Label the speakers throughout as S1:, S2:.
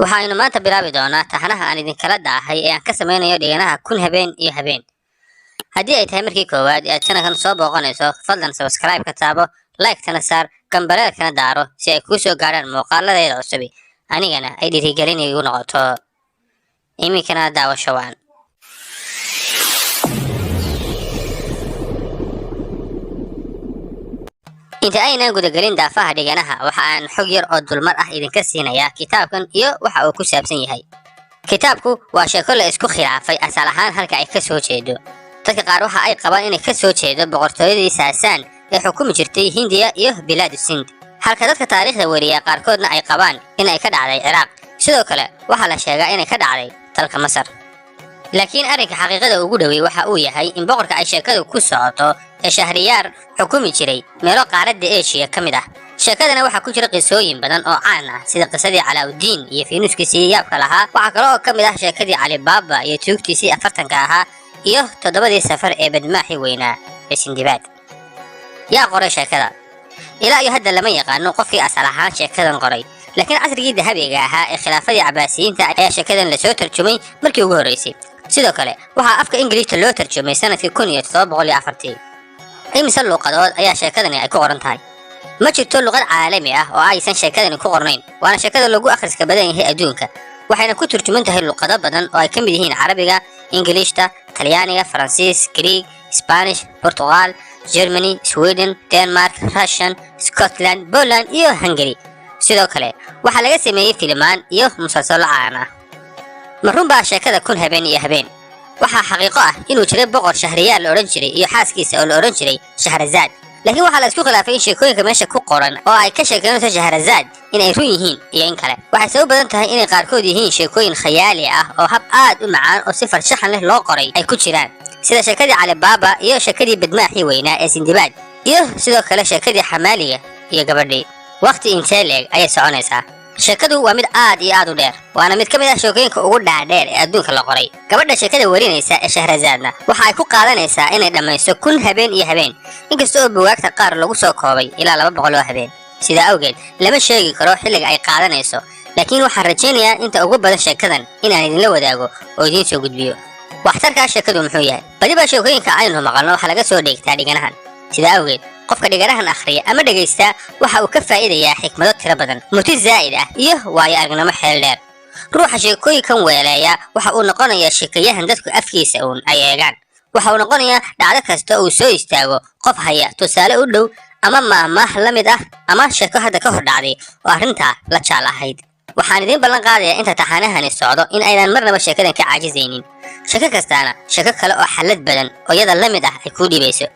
S1: Waxaynu maanta bilaabi doonaa taxanaha aan idinkala daahay ee aan ka sameynayo dhiganaha kun habeen iyo habeen. Haddii ay tahay markii koowaad ee aad channelkan soo booqanayso, fadlan subscribe ka taabo, like-tana saar, gambaleelkana daaro si ay kuu soo gaadhaan muuqaaladeeda cusubi, anigana ay dhiirigelin igu noqoto. Iminkana daawasho waan. Inta aynaan gudagelin daafaha dhiganaha, waxa aan xog yar oo dulmar ah idinka siinayaa kitaabkan iyo waxa uu ku saabsan yahay. Kitaabku waa sheeko la isku khilaafay asal ahaan halka ay ka soo jeedo. Dadka qaar waxa ay qabaan inay ka soo jeedo boqortooyadii Saasaan ee xukumi jirtay Hindiya iyo bilaadu Sind, halka dadka taariikhda weriya qaarkoodna ay qabaan in ay ka dhacday Ciraaq. Sidoo kale waxaa la sheegaa inay ka dhacday dalka Masar. Laakiin arrinka xaqiiqada ugu dhowey waxa uu yahay in boqorka ay sheekadu ku socoto ee Shahriyaar xukumi jiray meelo qaaradda Eshiya ka mid ah. Sheekadana waxaa ku jira qisooyin badan oo caan ah, sida qisadii Calaa'udiin iyo fiinuskiisii yaabka lahaa. Waxaa kale oo ka mid ah sheekadii Calibaaba iyo tuugtiisii 40ka ahaa iyo 7dii safar ee badmaaxii weynaa ee Sindibaad. Yaa qoray sheekada? Ilaa iyo hadda lama yaqaano qofkii asal ahaan sheekadan qoray, laakiin casrigii dahabiga ahaa ee khilaafadii Cabaasiyiinta ayaa sheekadan lasoo tarjumay markii ugu horreysay. Sidoo kale waxaa afka Ingiliishta loo tarjumay sanadkii 1704. Imise luuqadood ayaa sheekadani ay ku qoran tahay? Ma jirto luqad caalami ah oo aysan sheekadani ku qornayn, waana sheekada lagu akhriska badan yahay adduunka, waxayna ku turjuman tahay luqado badan oo ay ka mid yihiin Carabiga, Ingiliishta, Talyaaniga, Faransiis, Greeg, Spanish, Portugal, Germany, Sweden, Denmark, Russian, Scotland, Poland iyo Hungary. Sidoo kale waxaa laga sameeyey filimaan iyo musalsalo caan ah. Ma runbaa sheekada kun habeen iyo habeen? Waxaa xaqiiqo ah inuu jiray boqor Shahriyaar la odhan jiray iyo xaaskiisa oo la odhan jiray Shahrazaad, laakiin waxaa la isku khilaafay in sheekooyinka meesha ku qoran oo ay ka sheekeynayso Shahrazaad in ay run yihiin iyo in kale. Waxayse u badan tahay inay qaarkood yihiin sheekooyin khayaali ah oo hab aad u macaan oo si farshaxan leh loo qoray ay ku jiraan, sida sheekadii Calibaaba iyo sheekadii badmaaxii weynaa ee Sindibaad, iyo sidoo kale sheekadii xamaaliga iyo gabadhii. Wakhti intee leeg ayay soconaysaa? Sheekadu waa mid aad iyo aad u dheer, waana mid ka mid ah sheekooyinka ugu dhaadheer ee adduunka la qoray. Gabadha sheekada warinaysa ee Shahrazaadna waxa ay ku qaadanaysaa inay dhammayso kun habeen iyo habeen, inkasta oo buugaagta qaar lagu soo koobay ilaa 200 oo habeen. Sidaa awgeed lama sheegi karo xilliga ay qaadanayso, laakiin waxaan rajaynayaa inta ugu badan sheekadan inaan idinla wadaago oo idiin soo gudbiyo. Waxtarkaa sheekadu muxuu yahay? Badiba sheekooyinka aynu maqalno waxaa laga soo dheegtaa dhiganahan. Sidaa awgeed qofka dhiganahan akhriya ama dhegaysta waxa uu ka faa'iidayaa xikmado tiro badan, murti zaa'id ah iyo waayo aragnimo xeel dheer. Ruuxa sheekooyinkan weeleeya waxa uu noqonayaa sheekayahan dadku afkiisa uun ay eegaan. Waxa uu noqonayaa dhacdo kasta uu soo istaago qof haya tusaale u dhow ama maahmaah la mid ah ama sheeko hadda ka hor dhacday oo arrintaa la jaal ahayd. Waxaan idiin ballan qaadayaa inta taxanahani socdo in aydan marnaba sheekadan ka caajisaynin, sheeko kastaana sheeko kale oo xallad badan oo iyada la mid ah ay kuu dhiibayso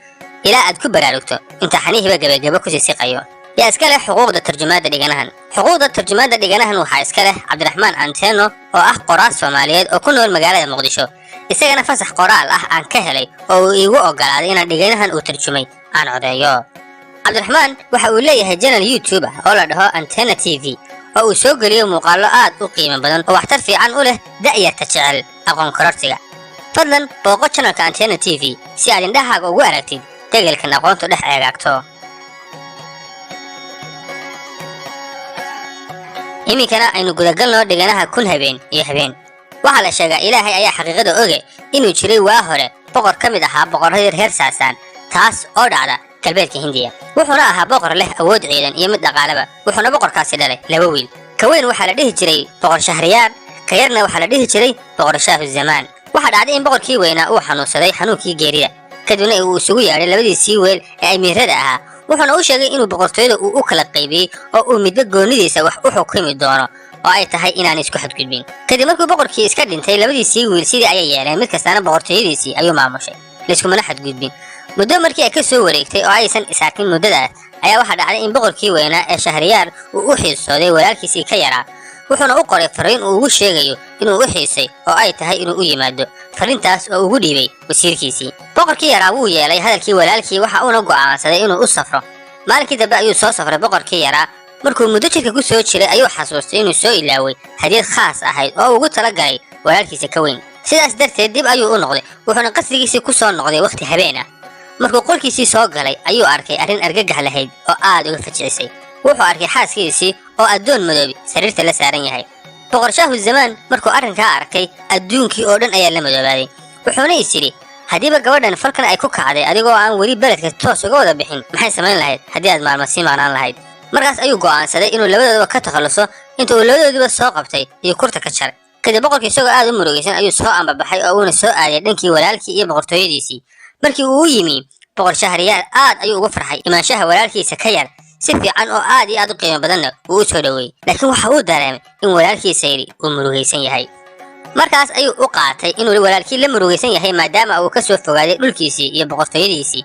S1: ilaa aad ku baraarugto in taxanihiiba gebagebo kusii siqayo. Yaa iska leh xuquuqda tarjumaadda dhiganahan? Xuquuqda tarjumaadda dhiganahan waxaa iska leh Cabdiraxmaan Anteno oo ah qoraal Soomaaliyeed oo ku nool magaalada Muqdisho, isagana fasax qoraal ah aan ka helay oo uu iigu ogolaaday inaan dhiganahan uu tarjumay aan codeeyo. Cabdiraxmaan waxa uu leeyahay channel YouTube ah oo la dhaho Antena TV oo uu soo geliyo muuqaallo aad u qiimo badan oo waxtar fiican u leh da'yarta jecel aqoon kororsiga. Fadlan booqo channelka Antena TV si aad indhahaaga ugu aragtid degelkan aqoontu dhex eegaagto. Iminkana aynu gudagalno dhiganaha kun habeen iyo habeen. Waxaa la sheegaa, Ilaahay ayaa xaqiiqada oge, inuu jiray waa hore boqor ka mid ahaa boqorradii reer Saasaan, taas oo dhacda galbeedka Hindiya. Wuxuuna ahaa boqor leh awood ciidan iyo mid dhaqaaleba. Wuxuuna boqorkaasi dhalay laba wiil. Ka weyn waxaa la dhihi jiray Boqor Shahriyaar, ka yarna waxaa la dhihi jiray Boqor Shaahu Zamaan. Waxaa dhacday in boqorkii weynaa uu xanuunsaday xanuunkii geerida, kadibna uu isugu yeedhay labadiisii weel ee amiirada ahaa, wuxuuna u sheegay inuu boqortooyada uu u kala qaybiyey oo uu midba goonidiisa wax u xukumi doono oo ay tahay inaan isku xadgudbin. Kadib markuu boqorkii iska dhintay, labadiisii wiil sidii ayay yeeleen, mid kastaana boqortooyadiisii ayuu maamushay, layskumana xadgudbin. Muddo markii ay ka soo wareegtay oo aysan isarkin muddadaas, ayaa waxaa dhacday in boqorkii weynaa ee Shahriyaar uu u xiisooday walaalkiisii ka yaraa, wuxuuna u qoray fariin uu ugu sheegayo inuu u xiisay oo ay tahay inuu u yimaado, fariintaas oo ugu dhiibay wasiirkiisii. Boqorkii yaraa wuu yeelay hadalkii walaalkii, waxa uuna go'aansaday inuu u safro. Maalinkii dambe ayuu soo safray boqorkii yaraa. Markuu muddo jidka ku soo jiray ayuu xasuustay inuu soo ilaaway hadiyad khaas ahayd oo ugu talagalay walaalkiisa ka weyn. Sidaas darteed dib ayuu u noqday, wuxuuna qasrigiisii ku soo noqday wakhti habeen ah. Markuu qolkiisii soo galay ayuu arkay arrin argagax lahayd oo aad uga fajicisay. Wuxuu arkay xaaskiisii oo addoon madoobi sariirta la saaran yahay. Boqor Shaahu Zamaan markuu arrinkaa arkay, adduunkii oo dhan ayaa la madoobaaday, wuxuuna is yidhi: haddiiba gabadhan falkan ay ku kacday adigoo aan weli beledka toos uga wada bixin, maxay samayn lahayd haddii aad maalmo sii maqnaan lahayd? Markaas ayuu go'aansaday inuu labadoodaba ka takhalluso. Inta uu labadoodiiba soo qabtay iyo kurta ka jaray. Kadib boqorkii isagoo aad u murugaysan ayuu soo ambabaxay oo uuna soo aaday dhankii walaalkii iyo boqortooyadiisii. Markii uu u yimi, Boqor Shahriyaar aad ayuu ugu farxay imaanshaha walaalkiisa ka yar. Si fiican oo aad iyo aad u qiimo badanna wuu u soo dhoweeyey, laakiin waxa uu dareemay in walaalkiisa yidhi uu murugaysan yahay. Markaas ayuu u qaatay inuu walaalkii la murugaysan yahay, maadaama uu ka soo fogaaday dhulkiisii iyo boqortooyadiisii.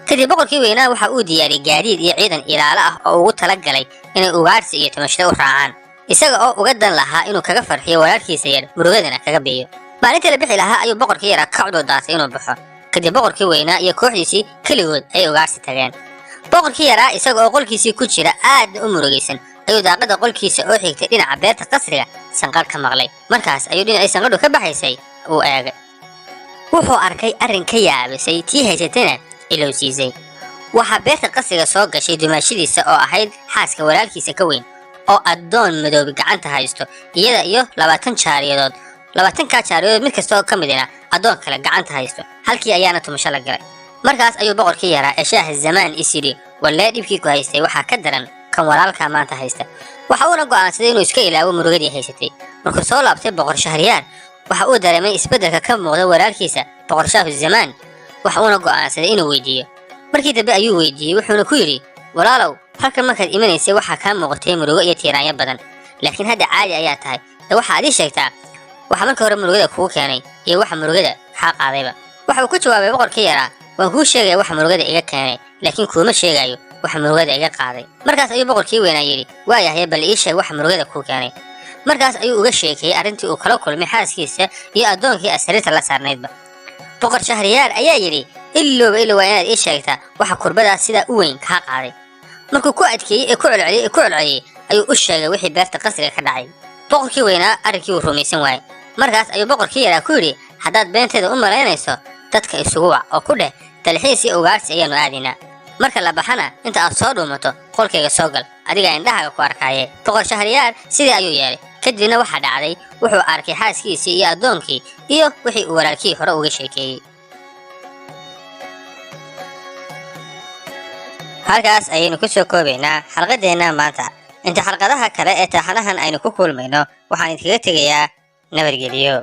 S1: Kadib boqorkii weynaa waxa uu diyaariyey gaadiid iyo ciidan ilaalo ah oo ugu tala galay inay ugaadhsi iyo tumashada u raacaan, isaga oo uga dan lahaa inuu kaga farxiyo walaalkiisa yar, murugadana kaga biiyo. Maalintii la bixi lahaa ayuu boqorkii yaraa ka cudur daartay inuu baxo. Kadib boqorkii weynaa iyo kooxdiisii keligood ayay ugaadhsi tageen. Boqorkii yaraa isaga oo qolkiisii ku jira, aadna u murugaysan, ayuu daaqada qolkiisa oo xigtay dhinaca beerta qasriga sanqadh ka maqlay. Markaas ayuu dhinacii sanqadhu ka baxaysay uu eegay. Wuxuu arkay arrin ka yaabisay, tii haysatana ilowsiisay. Waxaa beerta qasriga soo gashay dumaashadiisa oo ahayd xaaska walaalkiisa ka weyn, oo addoon madoobi gacanta haysto, iyada iyo 20 jaariyadood. 20-kaa jaariyadood mid kasta oo ka midina addoon kale gacanta haysto. Halkii ayaana tumasho la galay. Markaas ayuu boqorkii yaraa ee Shaah Zamaan is yidhi: wallee dhibkii ku haystay waxaa ka daran kan walaalkaa maanta haysta. Waxa uuna go'aansaday inuu iska ilaawo murugadii haysatay. Markuu soo laabtay Boqor Shahriyaar, waxa uu dareemay isbeddelka ka muuqda walaalkiisa Boqor Shaahu Zamaan, waxa uuna go'aansaday inuu weydiiyo. Markii dambe ayuu weydiiyey, wuxuuna ku yidhi: walaalow, halkan markaad imanaysay waxaa kaa muuqatay murugo iyo tiiraanyo badan, laakiin hadda caadi ayaa tahay. Ee waxaad ii sheegtaa waxa markii hore murugada kugu keenay iyo waxa murugada kaa qaadayba. Waxa uu ku jawaabay boqorkii yaraa: waan kuu sheegaya waxa murugada iga keenay, laakiin kuuma sheegayo waxa murugada iga qaaday. Markaas ayuu boqorkii weynaa yidhi: waayahay, bal ii sheeg waxa murugada kuu keenay. Markaas ayuu uga sheekeeyey arrintii uu kala kulmay xaaskiisa iyo addoonkii asariirta la saarnaydba. Boqor Shahriyaar ayaa yidhi: ilowba ilow, waa inaad ii sheegtaa waxa kurbadaas sidaa u weyn kaa qaaday. Markuu ku adkeeyey ee ku celceliyey ee ku celceliyey ayuu u sheegay wixii beerta qasriga ka dhacay. Boqorkii weynaa arrinkii wuu rumaysan waayey. Markaas ayuu boqorkii yaraa ku yidhi: haddaad beenteeda u malaynayso, dadka isugu wac oo ku dheh dalxiis iyo ugaarsi ayaanu aadaynaa. Marka la baxana, inta aad soo dhuumato qolkayga soo gal, adigaa indhahaaga ku arkaaye. Boqor Shahriyaar sidii ayuu yeelay. Kadibna waxaa dhacday, wuxuu arkay xaaskiisii iyo addoonkii iyo wixii uu walaalkii hore uga sheekeeyey. Halkaas ayaynu ku soo koobaynaa xalqadeenna maanta. Inta xalqadaha kale ee taaxanahan aynu ku kulmayno, waxaan idinkaga tegayaa nabadgeliyo.